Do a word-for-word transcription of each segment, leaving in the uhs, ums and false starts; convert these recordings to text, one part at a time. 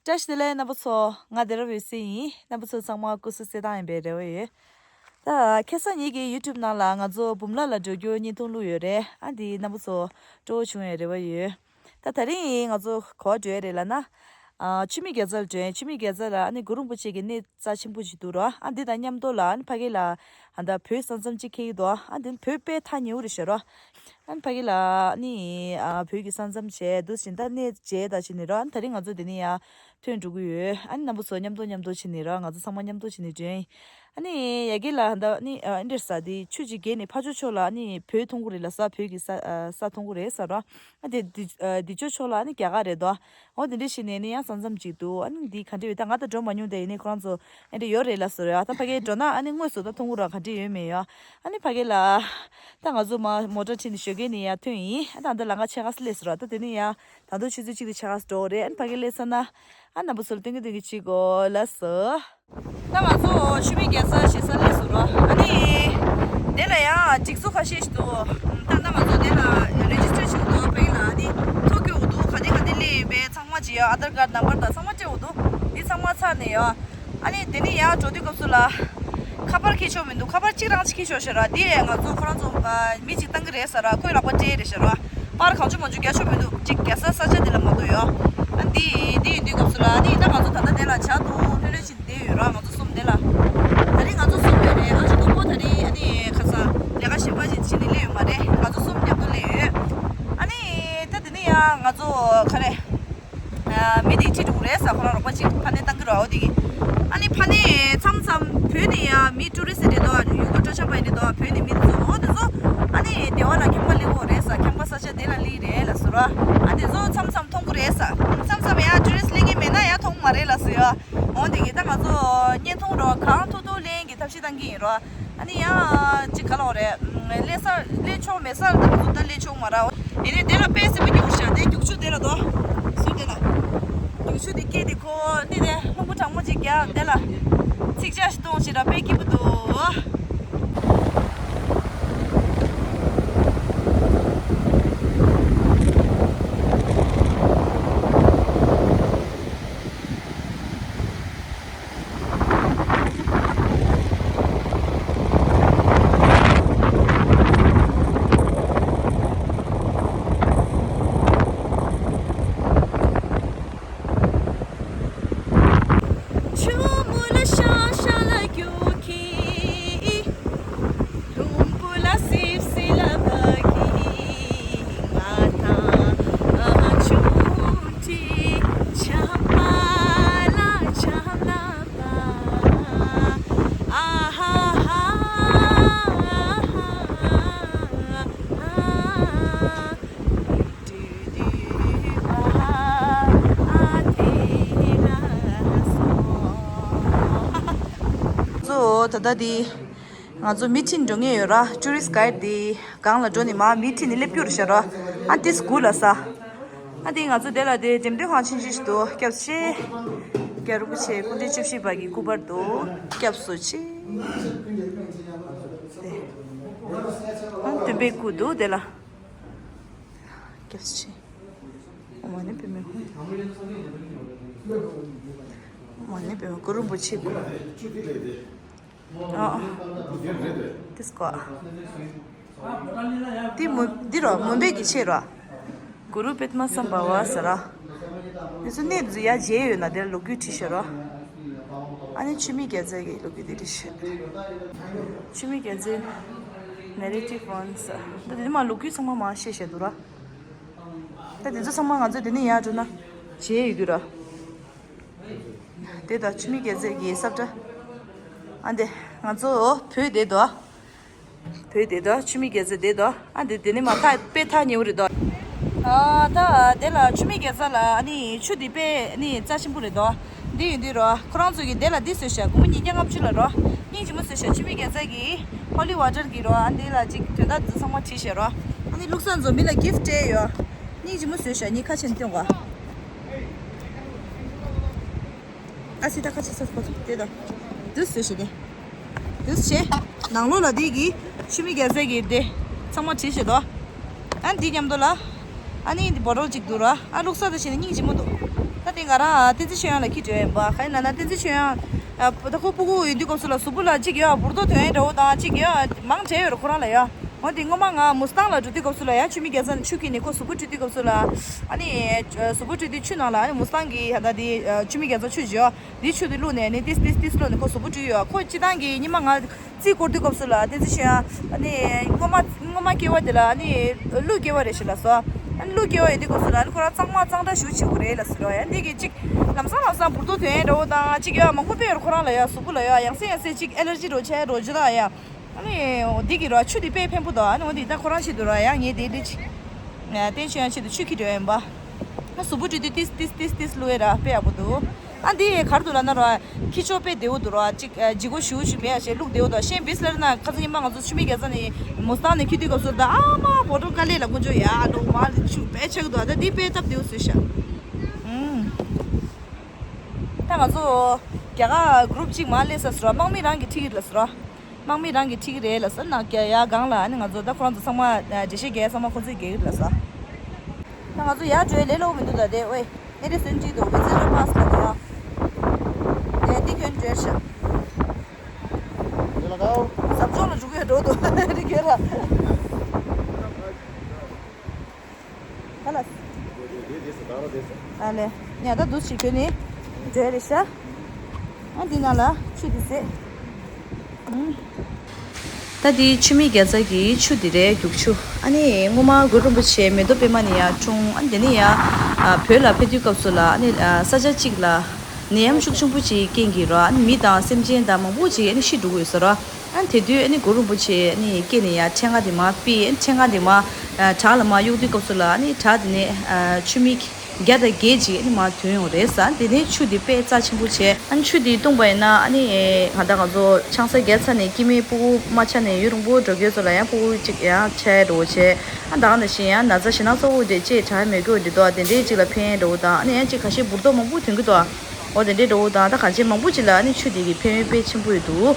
བཀྲ་ཤིས་བདེ་ལེགས་རྣམ་པ་ཚོ། ང་བདེ་རབ་འོད་ཟེར་ཡིན། རྣམ་པ་ཚོ་ཚང་མ་སྐུ་གཟུགས་གསལ་ཐང་ཡིན་པའི་རེ་བ་ཡོད། ད་ཁ་སང་ཉིན་གྱི་ཡུ་ཊུབ་ནང་ལ་ང་ཚོ་འབུམ་ལ་ལ་འགྲོ་རྒྱུ་བརྙན་ཐུང་བླུགས་ཡོད་རེད། ཨ་འདི་རྣམ་པ་ཚོ་སྤྲོ་བོ་བྱུང་བའི་རེ་བ་ཡོད། ད་དེ་རིང་ང་ཚོ་ག་པར་འགྲོ་ཡ་རེད་ལབ་ན། ཨ་ཆུ་མིག་རྒྱལ་རྩེ་ལ་འགྲོ་ཡ། ཆུ་མིག་རྒྱལ་རྩེ་ལ་ཨ་ནི་གུ་རུ་རིན་པོ་ཆེ་གི་གནས་རྩ་ཆེན་པོ་ཞིག་འདུག་ར། ཨ་འདི་དང་མཉམ་དུ་ལ་ཨ་ནི་ཕ་གི་ལ་ཨ་ད་བོད་ས་མཚམས་གཅིག་འཁེལ་གྱི་འདུག་ཨ་འདི་བོད་དཔེ་ཐག་ཉེ་བོ་རེད་ཤག་ར། ཨ་ནི་ཕ་གི་ལ་ཨ་ནི་ཨ་བོད་ཀྱི་ས་མཚམས་བྱས་འདུག་ཟིན། ད་གནས་མཇལ་ད་བྱས་ནས་ར། ཨ་ནི་དེ་རིང་ང་ཚོ་འདི་ནས་ཡར་ཐོན་འགྲོ་གི་ཡོད། ཨ་ནི་རྣམ་པ་ཚོ་མཉམ་དུ་མཉམ་དུ་བྱས་ནས་ར། ང་ཚོ་ཚང་མ་མཉམ་དུ་བྱས་ནས་འགྲོ་ཡིན། ཨ་ནི་ཡ་གི་ལ་ད་ཨ་ནི་ཨ་འདི་འདྲ་ས་དེ་ཆུ་ཅིག་བརྒལ་ནས་ཕར་ཕྱོགས་ཕྱོགས་ལ་ཨ་ནི་བོད་མཐོང་གི་རེད་ལ། ས་བོད་ཀྱི་ས་ཨ་ས་མཐོང་གི་རེད་ས་ར། ཨ་དེ་འདི་ཨ་འདི་ཕྱོགས་ཕྱོགས་ལ་ཨ་ནི་རྒྱ་གར་རེད་དོ། འོ་དེ་འདྲ་བྱས་ནས་ནི་ཡང་ས་མཚམས་ཅིག་འདུག་ཨ་ནི་འདི་ག་འདྲ་ཡོད། ད་ང་ད་འགྲོ་མ་མྱོང་། དེ་ཡིན་ནའི་ཁོ་རང་ཚོ་ཨ་འདྲ་ཡོད་རེད་ལ་ཟེར་ཡ། ད་ཕ་གིར་འགྲོ་ན་ཨ་ནི་དངོས་སུ་ད་མཐོང་གི་ར། ག་འདྲ་ཡོད་མེད་ཡ། ཨ་ནི་ཕ་གི་ལ་ད་ང་ཚོ་མ་མོ་ཊ་ཁྲིད་ནས་ཞོགས་ཀས་ནས་ཡར་ཐོན་ཡིན། ཨ་ད་འདི་ལམ་ཁ་ཕྱེད་ཀ་སླེབས་ཟེར་ར། ད་དེ་ནས་ཡར་ད་དུང་ཆུ་ཚོད་གཅིག་དང་ཕྱེད་ཀ་འགྲོ་རེད། ཨ་ནི་ཕ་གི་སླེབས་ཚར་ན་ཨ་རྣམ་པ་ཚོ་ལ་སྟོན་གི་སྟོན་གི་བྱེད་དགོས་ལ་ཟེར། ད་ང་ཚོ་ཆུ་མིག་རྒྱལ་རྩེ་ཞེ་ས་སླེབས་སོང་ར། ཨ་ནི་དེ་ལ་ཡང་སྒྲིག་འཛུགས་ཁ་ཤས་ཤིག་འདུག་ད་ད་ང་ཚོ་དེ་ལ་རེ་ཇི་སི་ཊར་བྱེད་དགོས་འདུག་ཕ་གི་ལ་ཨ་ནི་ཐོ་བཀོད་དགོས་འདུག་ག་ནས་ག་ནས་སླེབས་ཡིན་པའི་ཚང་མ་བྱེད་ཡ། ཨ་དྷར་ཀར་ནམ་བར་དང་ཚང་མ་སྤྲད་དགོས་འདུག་འདི་ཚང་མ་ཚར་ནས་ཡ། ཨ་ནི་དེ་ནས་ཡར་འགྲོ་དུས་སྐབས་སུ་ལ་ཁ་པར་འཁྱེར་ཆོག་མི་འདུག་ཁ་པར་གཅིག་རང་གཅིག་འཁྱེར་ཆོག་ཤག་ར། དེ་ང་ཚོ་ཁོ་རང་ཚོ་མི་གཅིག་བཏང་གི་རེད་ཟེར་ར། ཁོས་ལག་པ་སྤྲད་རེད་ཤག་ར། པར་གང་བྱུང་མང་བྱུང་རྒྱག་ཆོག་མི་འདུག་གཅིག་རྒྱལ་ས་ས་ཆ་དེ་ལ་མ་གཏོགས་ཡ། ཨ་འདི་འདི་ཡིན་དུས་སྐབས་སུ་ལ་ཨ་ནི་ད་ང་ཚོ་ད་ལྟ་དེ་ལ་ཇ་འཐུང་ལྷོད་ལྷོད་བྱས་བསྡད་ཡོད་ར། ང་ཚོ་གསུམ་དེ་ལ། ད་རིང་ང་ཚོ་གསུམ་ཡོད་རེད། ཨ་ཅོ་རྡོག་པོ་ད་རིང་ཨ་ནི་ཁ་སང་ལས་ཀ་གཞན་པ་ཞིག་བྱས་ནས་སླེབས་ཡོད་མ་རེད། ང་ཚོ་གསུམ་མཉམ་དུ་སླེབས་ཡོད། ཨ་ནི་ད་དེ་ནས་ཡང་ང་ཚོ་ག་རེ། ཨ་མི་དེ་ཁྲིད་འགྲོ་གི་རེད་ཟེར། ཁོ་རང་རོགས་པ་ཅིག་ཕ་ནས་བཏང་གི་རེད། འོ་དེ་གི་ཨ་ནི་ཕ་ནས་མཚམས་མཚམས་བོད་ནས་ཡང་མི་ཊུ་རི་སི་རེད་དོ། ཡུལ་སྐོར་སྤྲོ་འཆམ་པ་ཡིན་རེད་དོ། བོད་ནས་མི་ཚོ་འོ་དེ་ཚོ་ཨ་ནི་སྡེ་བ་ལ་ཁྱམས་པ་སླེབས་ཀྱི་རེད་ཟེར། ཁྱམས་པ་ས་ཆ་དེ་ལ་སླེབས་རེད་ལ་ཟེར་ར། ཨ་དེ་ཚོ་མཚམས་མཚམས་མཐོང་གི་རེད་ཟེར། མཚམས་མཚམས་ཡང་ཊུ་རི་སི་སླེབས་ཀྱི་མེད་ན་ཡང་མཐོང་མ་རེད་ལ་ཟེར་ཡ། འོ་དེ་གི་ད་ང་ཚོ་བརྙན་ཐུང་རོ་གང་ཐུབ་ཐུབ་ལེན་གི་ཐབས་ཤེས་བཏང་གི་ཡིན་རོ། ཨ་ནི་ཡང་ཅིག་ག་ལོག་རེད། སླེབས་ས་སླེབས་ཆོག་མེད་ས་ལ་ད་ང་ཚོ་ད་སླེབས་ཆོག་མ་ར། ཡིན་ནའི་དེ་ལ་དཔེ་སྲིད་པ་སྐྱིད་པོ་ཤག་དེ་རྒྱུག་ཆུ་དེ་ལ་དོ། སུ་དེ་ལ། རྒྱུག་ཆུ་དེ་སྐྱེས་དེ་ཁོ་ནི་དེ་རླུང་བུ་གྲང་མོ་ཅིག་རྒྱག་དེ་ལ། ཚིག་ཇ་ཞིག་བཏུང་ཞིག་ར་དཔེ་སྐྱིད་པོ་འདུག་ཆུ་མོ་ལ་ཤ་ཤ་ལ་རྒྱུག་གི་ལྷུན་པོ་ལ་སིབ་སིབ་ལ་བབས་ཀྱི་ང་དང་ཆུང་འདྲིས་ཆམ་པ་ལ་ཆམ་ལ་བབས། ཨ་ཧ་ཧ་ཨ་ཧ་ཧ་ཨ་དུ་དུ་བ་ཨ་དེ་ལ་སོང་། ཚོ་ད་ལྟ་འདི། ང་ཚོ་མི་ཁྲིད་འགྲོ་མཁན་ཡོད་ར། ཊུ་རི་སི་ཊི་གྷའི་ཌི་དེ་སྒང་ལ་འགྲོ་ནས་མར་མི་ཁྲིད་ནས་སླེབས་རྒྱུ་རེད་ཤག་ར། ཨ་ཏིས་དགུ་ལ་ས། ཨ་དེ་ང་ཚོ་དེ་ལ་དེ་འགྲེམས་སྟོན་ཁང་ཆུང་ཆུང་ཞིག་འདུག་སྐྱབས་ཆེ། རྒྱལ་བ་རིན་པོ་ཆེ་སྐུ་ཕྲེང་བཅུ་བཞི་པ་གི་སྐུ་པར་འདུག་སྐྱབས་སུ་མཆི། དེ། ཨ་སྟོན་པའི་སྐུ་འདུག་དེ་ལ། སྐྱབས་སུ་མཆི། ཨོཾ་མ་ཎི་པདྨེ་ཧཱུྃ། ཨོཾ་མ་ཎི་པདྨེ་གུ་རུ་རིན་པོ་ཆེ་སྐུ། ཨ། དེ་སྐོར། དེ་མུ་འདི་རོ་མུན་པའི་གི་ཆེ་རོ། གུ་རུ་པདྨ་སམ་བྷ་ཝ་ཟེར་ར། དེ་ཚོ་གནས་དེ་ཚོ་ཡར་མཇལ་ཡོད་ན་དེར་ལོ་རྒྱུས་བྲིས་ཤག་རོ། ཨ་ནི་ཆུ་མིག་རྒྱལ་རྩེ་གི་ལོ་རྒྱུས་དེ་བྲིས་ཤག་ཆུ་མིག་རྒྱལ་རྩེ་ནེ་རེ་ཊིབ་ཝན་ཟེར། ད་དེ་མ་ལོ་རྒྱུས་ཚང་མ་མ་བཤད་བཤད་འདུག་ར། ད་དེ་ཚོ་ཚང་མ་ང་ཚོ་དེ་ནས་ཡར་འགྲོ་ན་མཇལ་ཡོད་རྒྱུ་ར། དེ་དང་ཆུ་མིག་རྒྱལ་རྩེ་གི་ས་བཀྲ། ཨ་འདི་ང་ཚོ་བོད་དེ་དོ། བོད་དེ་དོ་ཆུ་མིག་རྒྱལ་རྩེ་དེ་དོ། ཨ་འདི་དེ་ནི་མ་ཐག་དཔེ་ཐག་ཉེ་བོ་རེད་དོ། ཨ་ད་དེ་ལ་ཆུ་མིག་རྒྱལ་རྩེ་ལ་ཨ་ནི་ཆུ་འདི་དཔེ་ནི་རྩ་ཆེན་པོ་རེད་དོ། འདི་ཡིན་དུས་རོ་ཁོ་རང་ཚོ་གི་དེ་ལ་འདི་བཟོས་ཤག་སྒོར་མོ་ཉིས་བརྒྱ་ལྔ་བཅུ་ལ་རོ། སྙིང་རྗེ་མོ་བཟོས་ཤག་ཆུ་མིག་རྒྱལ་རྩེ་གི་ཧོ་ལི་ཝ་ཊར་གི་རོ། ཨ་འདི་ལ་ཅིག་དོན་དག་འདི་ཚང་མ་བྲིས་ཤག་རོ། ཨ་ནི་བླུགས་ས་ཚོ་མི་ལ་གིཕ་སྤྲད་ཡོད། སྙིང་རྗེ་མོ་བཟོས་ཤག་ཉིན་ཁ་ཆེན་སྟོན་གོ། ཨ་སི་ད་ཁ་ཆེ་ས་ཁོ་ཚོ་དེ་དང་། འདུག་བཟོས་ཤག་དེ། འདུག་བྱས། ནང་ལོགས་ལ་དེ་གི་ཆུ་མིག་རྒྱལ་རྩེ་གི་དེ་ཚང་མ་བྲིས་ཤག་དོ། ཨ་འདི་མཉམ་དུ་ལ། ཨ་ནི་འདི་བོ་ཊལ་ཅིག་འདུག་ར། ཨ་བླུགས་ས་ད་བྱས་ནས་སྙིང་རྗེ་མོ་འདུག་ད་དེ་ང་རང་བསྟན་འཛིན་ཆོས་དབྱངས་ལ་ཁྱི་འདྲ་ཡིན་པ། ག་ཡིན་ན་ན་བསྟན་འཛིན་ཆོས་དབྱངས་ཨ་ད་ཁོ་སྤུ་གུ་ཡོད་དུས་སྐབས་སུ་ལ་གཟུགས་པོ་ལ་གཅིག་ཡོད་འབུར་ཏོག་ཐོན་ཡས་འདྲ་བོ་དང་གཅིག་ཡོད་མང་དྲགས་ཡོད་རེད་ཁོ་རང་ལ་ཡ། འོ་དེ་སྔོན་མ་ང་མུ་སི་ཏང་ལ་འགྲོ་དུས་སྐབས་སུ་ལ་ཡ་ཆུ་མིག་རྒྱལ་མཚན་ཆུ་འཁྱེར་ནས་ཁོ་གཟུགས་པོ་བཀྲུ་དུས་སྐབས་སུ་ལ་ཨ་ནི་གཟུགས་པོ་བཀྲུ་དུས་ཆུ་ནང་ལ་ཨ་ནི་མུ་སི་ཏང་གི་ད་ལྟ་དེ་ཆུ་མིག་རྒྱལ་མཚན་ཆུ་བཞི་འདི་ཆུ་དེ་བླུགས་ནས་ནི་ཏིས་ཏིས་ཏིས་བླུགས་ནས་ཁོ་གཟུགས་པོ་བཀྲུས་ཡོད། ཁོ་སྤྱིར་བཏང་གི་སྔོན་མ་ང་རྩིས་སྐོར་དུས་སྐབས་སུ་ལ་བསྟན་འཛིན་ཆོས་དབྱངས་ཨ་ནི་སྔོན་མ་སྔོན་མ་སྐྱེ་བ་དེ་ལ་ཨ་ནི་ཀླུ་སྐྱེ་བ་རེད་ཤག་ལབ་སོང་། ཨ་ནི་ཀླུ་སྐྱེ་བ་ཡིན་དུས་སྐབས་སུ་ལ་ཨ་ནི་ཁོ་རང་གཙང་མ་གཙང་སྦྲ་ཞེ་པོ་བྱེད་དགོས་རེད་ལབ་ཟེར་རོ། ཡ་འདི་གི་གཅིག་ལམ་སང་ལམ་སང་འབུར་ཏོག་ཐོན་ཡས་འདྲ་བོ་དང་གཅིག་ཡ་མང་པོ་དཔེ་ཡོད་རེད་ཁོ་རང་ལ་ཡ་གཟུགས་པོ་ལ་ཡ་ཡང་སེ་ཡང་སེ་གཅིག་ཨེ་ལར་ཇི་འདྲ་བོ་ཆགས་འགྲོ་ཅི་ད་ཡ། ཨ་ནི་འོ་འདི་གི་རོ་ཆུ་འདི་དཔེ་ཕན་པོ་འདུག་ཨ་ནི་འོ་འདི་ད་ཁོ་རང་ཆེད་དུ་རོ་ཡ་ངས་དེ་འདི་ཆི། བསྟན་ཆོས་དབྱངས་ཆེད་དུ་ཆུ་འཁྱེར་འགྲོ་ཡ་ཡིན་པ། ཨ་གཟུགས་པོ་བཀྲུས་དུས་ཏིས་ཏིས་ཏིས་ཏིས་བླུགས་ཡ་ར་དཔེ་ཡག་པོ་འདུག་ཨ་འདི་ག་རེ་འདུག་ལབ་ན་རོ་ཁྱི་ཆོ་དཔེ་བདེ་བོ་འདུག་རོ་གཅིག་ལྗིད་ཁོག་ཞུ་ཞུ་མེད་ཡ་ཞེས་བླུགས་བདེ་བོ་འདུག་གཞན་བིས་ལེར་ན་ཁ་སང་ཉི་མ་ང་ཚོ་ཆུ་མིག་རྒྱལ་མཚན་ནས་མུ་སི་ཏང་ནས་འཁྱེར་དུས་སྐབས་སུ་ད་ཨ་མ་བོ་ཊོ་དཀའ་ལས་ལ་དཀོན་མཆོག་ཡ་འགྲོ་མ་ཆུ་དཔེ་ཆགས་འདུག་ད་འདི་དཔེ་སྟབས་བདེ་བོ་བཟོས་ཤག་ཨུམ། ད་ང་ཚོ་རྒྱ་གར་གུ་རུབ་གཅིག་མར་སླེབས་ས་ཟེར་རོ། དམག་མི་རང་གིས་ཁྲིད་ཀྱི་རེད་ཟེར་རོ། དམག་མི་རང་གིས་ཁྲིད་ཀྱི་རེད་ལབ་ཟེར་ན་རྒྱ་ཡ་སྒང་ལ་ཨ་ནི་ང་ཚོ་ད་ཁོ་རང་ཚོ་ཚང་མ་འགྲེལ་བཤད་རྒྱག་ཚང་མ་ཁོ་ཚོས་རྒྱག་གི་རེད་ལབ་ཟེར། ད་ང་ཚོ་ཡར་འགྲོ་ཡ་ལས་སླ་པོ་མི་འདུག་ད་དེ་ཝེ་ཨེ་རེ་སོན་ཁྲིད་འདུག་ཝེ་ཛི་ར་པཱས་ལ་དེ་ཡ། དེ་འདི་ཁྱོད་འགྲོ་ཤག་དེ་ལ་གའོ། ཟབ་སྦྱོང་ལ་འགྲོ་གི་ཡ་འགྲོ་འདུག་རི་ཁེ་ར། ཧ་ལ། ཨ་ལེ། ཉ་ད་འདུག་ཅིག་ཁྱོད་ནི་འབྲས་རེད་ཤག་ཨ་འདི་ནང་ལ་ཆུ་འདི་ཟེ། ཨུམ། ད་འདི་ཆུ་མིག་རྒྱ་ཚ་གི་ཆུ་འདི་རེད་རྒྱུག་ཆུ། ཨ་ནི་སྔོན་མ་གུ་རུ་རིན་པོ་ཆེ་མེ་ཏོག་པད་མ་ནས་ཡར་འཁྲུངས། ཨ་ནི་དེ་ནས་ཡར་ཨ་བོད་ལ་ཕེབས་དུས་སྐབས་སུ་ལ་ཨ་ནི་ཨ་ས་ཆ་གཅིག་ལ་ནད་ཡམས་ཤུགས་ཆེན་པོ་ཅིག་རྐྱེན་གྱིས་རོ། ཨ་ནི་མི་དང་སེམས་ཅན་དང་མང་པོ་ཅིག་ཨ་ནི་ཤི་འགྲོ་གི་ཡོད་ས་རོ། ཨ་ནི་དེ་དུས་ཨ་ནི་གུ་རུ་རིན་པོ་ཆེ་ཨ་ནི་སྐྱེས་ནས་ཡར་ཕྲེང་བ་དེ་མར་ཕུད། ཨ་ནི་ཕྲེང་བ་དེ་མར་ཨ་བྲག་ལ་མར་གཡུག་དུས་སྐབས་སུ་ལ་ཨ་ནི་བྲག་དེ་ནས་ཨ་ཆུ་མིག་བརྒྱ་དང་བརྒྱད་ཅིག་ཨ་ནི་མར་ཐོན་ཡོང་རེད་ཟེར། དེ་ནས་ཆུ་དེ་དཔེ་རྩ་ཆེན་པོ་བྱས། ཨ་ནི་ཆུ་དེ་བཏུངས་པ་ཡིན་ན་ཨ་ནི་ཨེ་གང་ལྟར་ང་ཚོ་ཆང་ས་བརྒྱབ་ཚར་ནས་སྐྱེ་དམན་སྤུ་གུ་མ་ཆགས་ནས་ཡུན་རིང་པོ་འགྲོ་མཁན་ཚོ་ལ་ཡང་སྤུ་གུ་གཅིག་ཡང་ཆགས་ཡ་འགྲོ་བྱས། ཨ་ད་ག་ནང་བཞིན་ཡང་ན་ཚ་ཞེ་དྲག་ཚ་བོ་དེ་ཅེས་དྲག་མེད་གི་འདི་དོ་དེ་འདྲའི་གཅིག་ལ་ཕན་འགྲོ་བོ་དང་། ཨ་ནི་ཡང་གཅིག་ཁ་ཤས་འབུར་ཏོག་མང་པོ་ཐོན་གི་འདུག་འོ་དེ་འདྲའི་འགྲོ་བོ་དང་། ད་གང་ཅི་མང་པོ་ཅིག་ལ་ཨ་ནི་ཆུ་དེ་གི་ཕན་ཡོན་དཔེ་ཆེན་པོ་ཡོད་འདུག་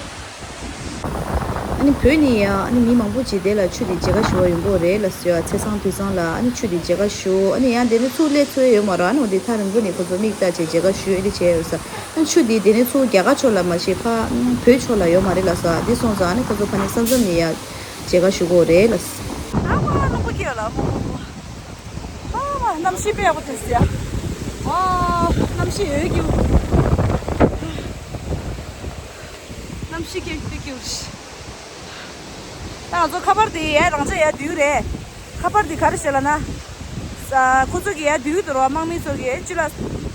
ཨ་ནི་བོད་ནས་ཡང་ཨ་ནི་མི་མང་པོ་ཅིག་དེ་ལ་ཆུ་དེ་མཇལ་ཁ་ཞུ་བ་ཡོང་གི་རེད་ལ་ཟེར་བ། ཚེས་བཟང་དུས་བཟང་ལ་ཨ་ནི་ཆུ་དེ་མཇལ་ཁ་ཞུ། ཨ་ནི་ཡང་དེ་ནས་ཚུར་སླེབས་ཚར་ཡོད་མ་རེད། ཨ་ནི་འོ་དེ་ཐག་རིང་པོ་ནས་ཁོ་ཚོ་མིག་ལྟ་བྱས་མཇལ་ཁ་ཞུ་ཨེ་འདྲ་བྱས་ཡོད་ས། ཨ་ནི་ཆུ་དེ་དེ་ནས་ཚུར་རྒྱ་གར་ཕྱོགས་ལ་མ་ཤེས་ཕ་བོད་ཕྱོགས་ལ་ཡོད་མ་རེད་ལ་ཟེར། འདི་སོང་ཙང་ཨ་ནི་ཁོ་ཚོ་ཕ་ནས་ས་མཚམས་ནས་ཡང་མཇལ་ཁ་ཞུ་གི་རེད་ལ་ཟེར། ཨ་མ་རྣམ་པ་སྐྱིད་ལ་མོ། ཨ་མ་གནམ་གཤིས་དཔེ་ཡག་པོ་ཐོན་སོང་ཡ། ཨ་གནམ་གཤིས་འོད་ཀྱི། གནམ་གཤིས་སྐྱིད་སྐྱིད་སྐྱིད། ད་ང་ཚོ་ཁ་པར་དེ་ཡ་རང་འཇགས་ཡ་བསྡུས་རེད། ཁ་པར་དེ་ག་རེ་བྱས་ལབ་ན། ས་ཁོ་ཚོ་གི་ཡ་བསྡུས་འདུག་རོ། དམག་མི་ཚོ་གི་ཅི་ལ་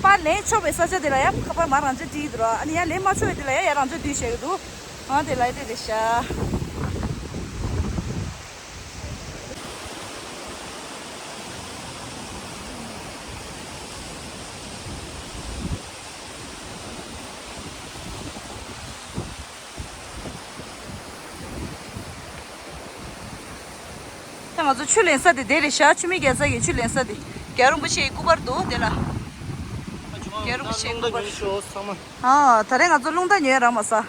པར་ལེན་ཆོག་པའི་ས་ཆ་དེ་ལ་ཡ་ཁ་པར་མ་རང་འཇགས་བྲིས་འདུག་རོ། ཨ་ནི་ཡ་ལེན་མ་ཆོག་པའི་དེ་ལ་ཡ་ཡ་རང་འཇགས་བསྡུས་བྱས་ཀྱི་འདུག་ཨ་དེ་ལ་ཡ་དེ་རེད་ཤག་ད་ང་ཚོ་ཆུ་ལེན་ས་དེ་དེ་རེད་ཤག་ཆུ་མིག་རྒྱ་ཚ་གི་ཆུ་ལེན་ས་དེ། རྒྱལ་བ་རིན་པོ་ཆེའི་སྐུ་པར་འདུག་དེ་ལ། རྒྱལ་བ་རིན་པོ་ཆེའི་སྐུ་པར། ཨ་ད་རེས་ང་ཚོ་རླུང་རྟ་ཉོས་རག་མ་སོང་།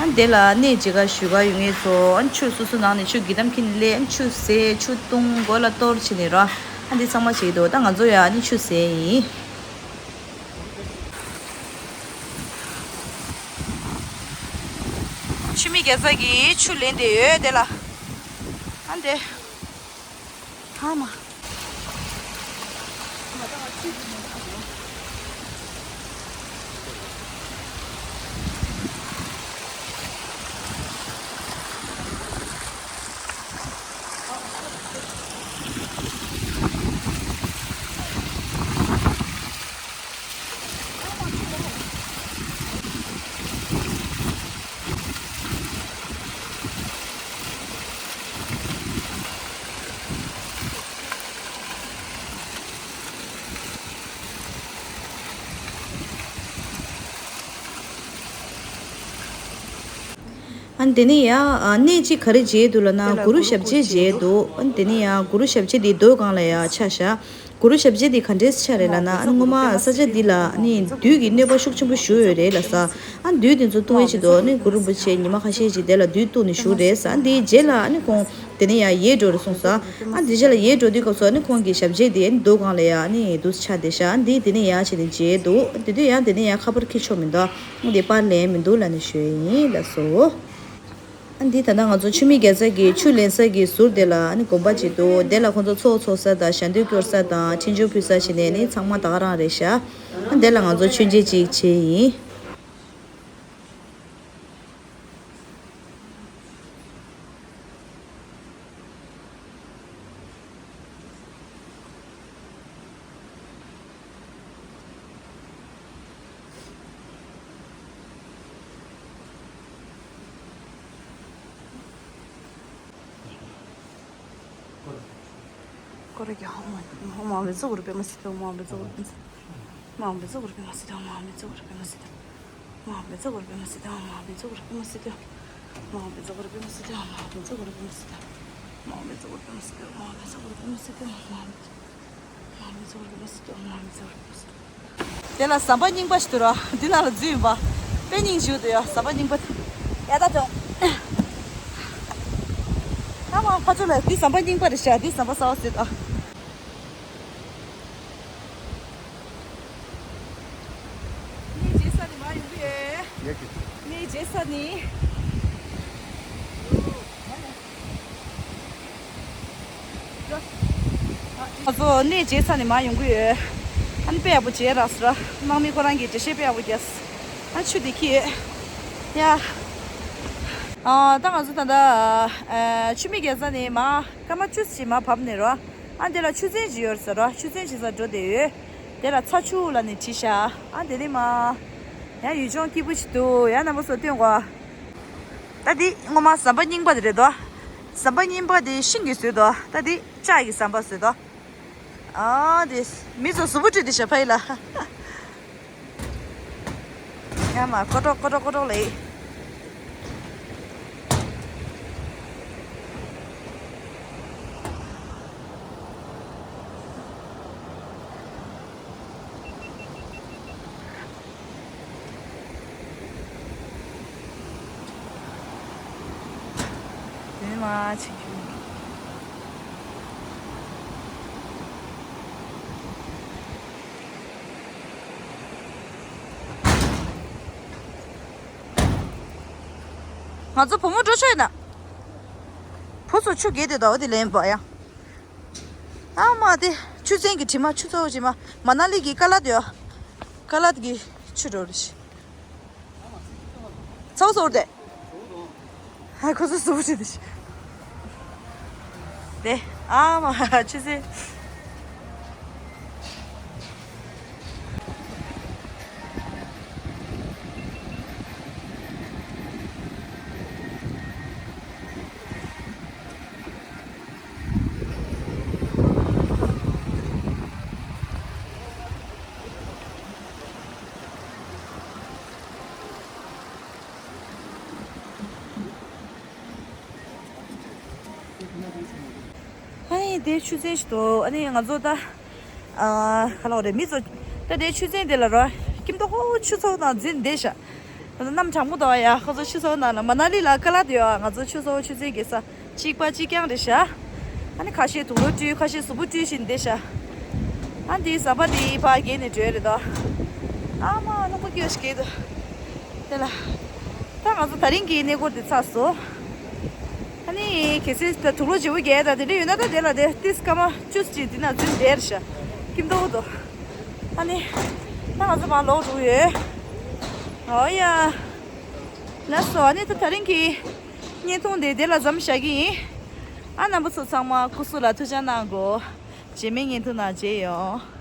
ཨ་དེ་ལ་གནས་མཇལ་ཁ་ཞུ་ག་ཡོང་མཁན་ཚོ་ཨ་ཆུ་སོ་སོ་ནང་ནས་ཆུ་གི་དམ་ཁྱེར་ནས་སླེབས། ཨ་ཆུ་ཟས་ཆུ་བཏུང་མགོ་ལ་གཏོར་བྱས་ནས་ར། ཨ་འདི་ཚང་མ་བྱེད་ཀྱི་འདུག་ད་ང་ཚོ་ཡ་ཨ་ནི་ཆུ་ཟས་ཡིན། ཆུ་མིག་རྒྱ་ཚ་གིས་ཆུ་ལེན་བསྡད་ཡོད་དེ་ལ། ཨ་འདྲེ། ཨ་མ། ཨ་ནི་དེ་ནས་ཡ་གནས་གཅིག་ག་རེ་མཇལ་འདུག་ལབ་ན་གུ་རུ་ཞབས་རྗེས་མཇལ་འདུག་ཨ་ནི་དེ་ནས་ཡ་གུ་རུ་ཞབས་རྗེས་འདི་རྡོ་སྒང་ལ་ཡ་ཆགས་ཤག་གུ་རུ་ཞབས་རྗེས་འདི་ག་འདྲས་ཆགས་རེད་ལབ་ན། ཨ་ནི་སྔོན་མ་ས་ཆ་འདི་ལ་ཨ་ནི་བདུད་ཀྱི་གནོད་པ་ཤུགས་ཆེན་པོ་ཞུགས་ཡོད་རེད་ལབ་ས། ཨ་ བདུད་དེ་ཚོ་བཏུལ་བའི་ཆེད་དུ་ཨ་ནི་གུ་རུ་རིན་པོ་ཆེ་ཉི་མ་ཁ་ཤས་ཅིག་དེ་ལ་བདུད་བཏུལ་ནས་བཞུགས་རེད་ཟེར། ཨ་འདིའི་རྗེས་ལ་ཨ་ནི་ཁོང་དེ་ནས་ཡར་ཡལ་འགྲོ་རེད་གསུངས་ས། ཨ་འདི་རྗེས་ལ་ཡལ་འགྲོ་དུས་སྐབས་སུ་ཨ་ནི་ཁོང་གི་ཞབས་རྗེས་དེ་ཨ་ནི་འདུ་ཁང་ལ་ཡ་ཨ་ནི་འདུག་ཆགས་བསྡད་ཤག། ཨ་འདི་དེ་ནས་ཡར་བྱས་ནས་མཇལ་འདུག། དེ་དུས་ཡང་དེ་ནས་ཡར་ཁ་པར་འཁྱེར་ཆོག་མི་འདུག། ཨ་འདི་པར་ལེན་མི་འདུག་ལབ་ནས་ཞུས་ཡིན་ལགས་སོ། ཨ་འདི་ད་ལྟ་ང་ཚོ་ཆུ་སྨད་རྒྱལ་ས་གི་ཆུ་ལེན་ས་གི་ཟུར་དེ་ལ་ཨ་ནི་དགོན་པ་ཅིག་འདུག། དེ་ལ་ཁོང་ཚོ་ཚོགས་འཚོགས་ས་དང་ཞལ་འདོན་སྐྱོར་ས་དང་འཕྲིན་བཅོལ་ཕུལ་ས་བྱས་ནས་ནི་ཚང་མ་ད་ག་རང་རེད་ཤག། ཨ་དེ་ལ་ང་ཚོ་མཆོད་མཇལ་ཅིག་བྱས་ཡིན། ཀོ་རེ་གི་ཧོ་མ་ཧོ་མ་བེ་ཙོ་གུ་རུ་པེ་མ་སི་ཏོ། མ་བེ་ཙོ་གུ་རུ་པེ་མ་སི་ཏོ། མ་བེ་ཙོ་གུ་རུ་པེ་མ་སི་ཏོ། མ་བེ་ཙོ་གུ་རུ་པེ་མ་སི་ཏོ། མ་བེ་ཙོ་གུ་རུ་པེ་མ་སི་ཏོ། མ་བེ་ཙོ་གུ་རུ་པེ་མ་སི་ཏོ། མ་བེ་ཙོ་གུ་རུ་པེ་མ་སི་ཏོ། མ་བེ་ཙོ་གུ་རུ་པེ་མ་སི་ཏོ། མ་བེ་ཙོ་གུ་རུ་པེ་མ་སི་ཏོ། མ་བེ་ཙོ་གུ་རུ་པེ་མ་སི་ཏོ། དེ་ལ་ཟམ་པ་རྙིང་པ་ཞིག་འདུག་ར། འདི་ནང་ལ་འཛུལ་ཡིན་པ། དཔེ་སྙིང་རྗེ་འདུག་ཡ། ཟམ་པ་རྙིང་པ་དེ། ཡ་ད་དོ། ཨ་མ་ཕ་ཚོ་ལ་འདི་ཟམ་པ་རྙིང་པ་རེད་ཤག། འདི་ཟམ་པ་གསར་པ་ཟེར་དོ། གནས་མཇལ་ས་ནས་མར་ཡོང་གི་ཡོད། ཡ་གི། གནས་མཇལ་ས་ནས། ང་ཚོ་གནས་མཇལ་ས་ནས་མར་ཡོང་གི་ཡོད། ཨ་ནི་དཔེ་ཡག་པོ་མཇལ་རག་སོང་ར། དམག་མི་ཁོ་རང་གིས་འགྲེལ་བཤད་དཔེ་ཡག་པོ་རྒྱབ། ཨ་ཆུ་དེ་འཁྱིལ་ཡོད། ཡ། ཨ་ད་ང་ཚོ་ད་ལྟ་ཨ་ཆུ་སྨད་རྒྱལ་ས་ནས་མར་སྐར་མ་བཅུ་ཙམ་མར་བབས་ནས་ར། ཨ་དེ་ལ་ཆུ་ཚན་ཅིག་ཡོད་རེད་ཟེར་ར། ཆུ་ཚན་ཅིག་སར་འགྲོ་བསྡད་ཡོད། དེ་ལ་ཚ་ཆུ་ལབ་ནས་བྲིས་ཤག། ཨ་དེ་ནས་མར་ཡང་ཡུལ་ལྗོངས་སྐྱིད་པོ་ཞིག་འདུག། ཡང་རྣམ་པ་ཚོར་སྟོན་གོ། ད་འདི་སྔོན་མ་ཟམ་པ་རྙིང་པ་དེ་རེད་དོ། ཟམ་པ་རྙིང་པ་དེ་ཤིང་གིས་བཟོས་དོ། ད་འདི་ལྕགས་ཀྱི་ཟམ་པ་བཟོས་དོ། ཨ་དེ་མི་ཚོ་གཟུགས་པོ་བཀྲུས་བསྡད་ཤག་ཕ་ཡི་ལ། ཡ་མ་ཀོ་ཀྲོག་ཀོ་ཀྲོག་ཀོ་ཀྲོག་ལེ། དེ་ནས་མར་ཕྱིན་རྒྱུ། ང་ཚོ་བུ་མོ་འགྲོ་ཆོག་ཡིན་ན། བུ་ཚོ་ཆུ་རྐྱལ་དེ་འདྲ་བོ་དེ་ལེན་པ་ཡ། ཨ་མ་དེ་ཆུ་ཚན་གྱི་དྲི་མ། ཆུ་ཚ་བོ་དྲི་མ། མ་ན་ལི་གི་ཀ་ལད་ཡོད། ཀ་ལད་གི་ཆུ་འགྲོ་རེད། ཚ་བོ་ཚ་བོ་དེ། ཧ་ཁོ་ཚོ་གཟུགས་པོ་བཀྲུས་བསྡད་ཤག། དེ་ཨ་མ་ཆུ་ཚན། ཨ་ནི་དེ་ཆུ་ཚན་ཞིག་འདུག། ཨ་ནི་ང་ཚོ་ད་ཨ་ག་ལབ་དགོས་རེད། མི་ཚོ་ད་དེ་ཆུ་ཚན་དེ་ལ་ར་སྐྱིད་མདོག་ཁ་པོ་ཆུ་ཚ་བོ་ནང་འཛུལ་བསྡད་ཤག། ང་ཚོ་གནམ་གྲང་མོ་འདུག་ཡ། ཁོ་ཚོ་ཆུ་ཚ་བོ་ནང་ལ། མ་ན་ལི་ལ་ཀ་ལད་ཡོད། ང་ཚོ་ཆུ་ཚ་བོ་ཆུ་ཚན་གྱི་ས་གཅིག་པ་གཅིག་རྐྱང་རེད་ཤག། ཨ་ནི་ཁ་ཤས་དུག་ལོག་བཀྲུས། ཁ་ཤས་གཟུགས་པོ་བཀྲུས་བཞིན་བསྡད་ཤག། ཨ་འདི་ཟམ་པ་འདི་ཕར་བརྒལ་ནས་འགྲོ་ཡ་རེད་དོ། ཨ་མ་རླུང་བུ་སྐྱིད་ཞིག་འདུག། དེ་ལ་ད་ང་ཚོ་དེ་རིང་གི་གནས་སྐོར་འདི་ཚར་སོང་། ཨ་ནི་གལ་སྲིད་ད་དུག་ལོག་བརྗེ་པོ་རྒྱག་ཡ་དང་དེ་འདྲ་ཡོད་ན། ད་དེ་ལ་དེ་ཏིས་སྐར་མ་བཅུ་ཙམ་འདི་ན་འཛུལ་བསྡད་ཤག། སྐྱིད་མདོག་འདུག། ཨ་ནི་ད་ང་ཚོ་མར་ལོག་འགྲོ་གི་ཡོད། ཨོ་ཡ། ལགས་སོ། ཨ་ནི་ད་དེ་རིང་གི་བརྙན་ཐུང་འདི་དེ་ལ་མཚམས་བཞག་གི་ཡིན། ཨ་རྣམ་པ་ཚོ་ཚང་མ་སྐུ་གཟུགས་ལ་ཐུགས་ཅག་གནང་དགོས། རྗེས་མའི་བརྙན་ཐུང་ནང་མཇལ་ཡོང་།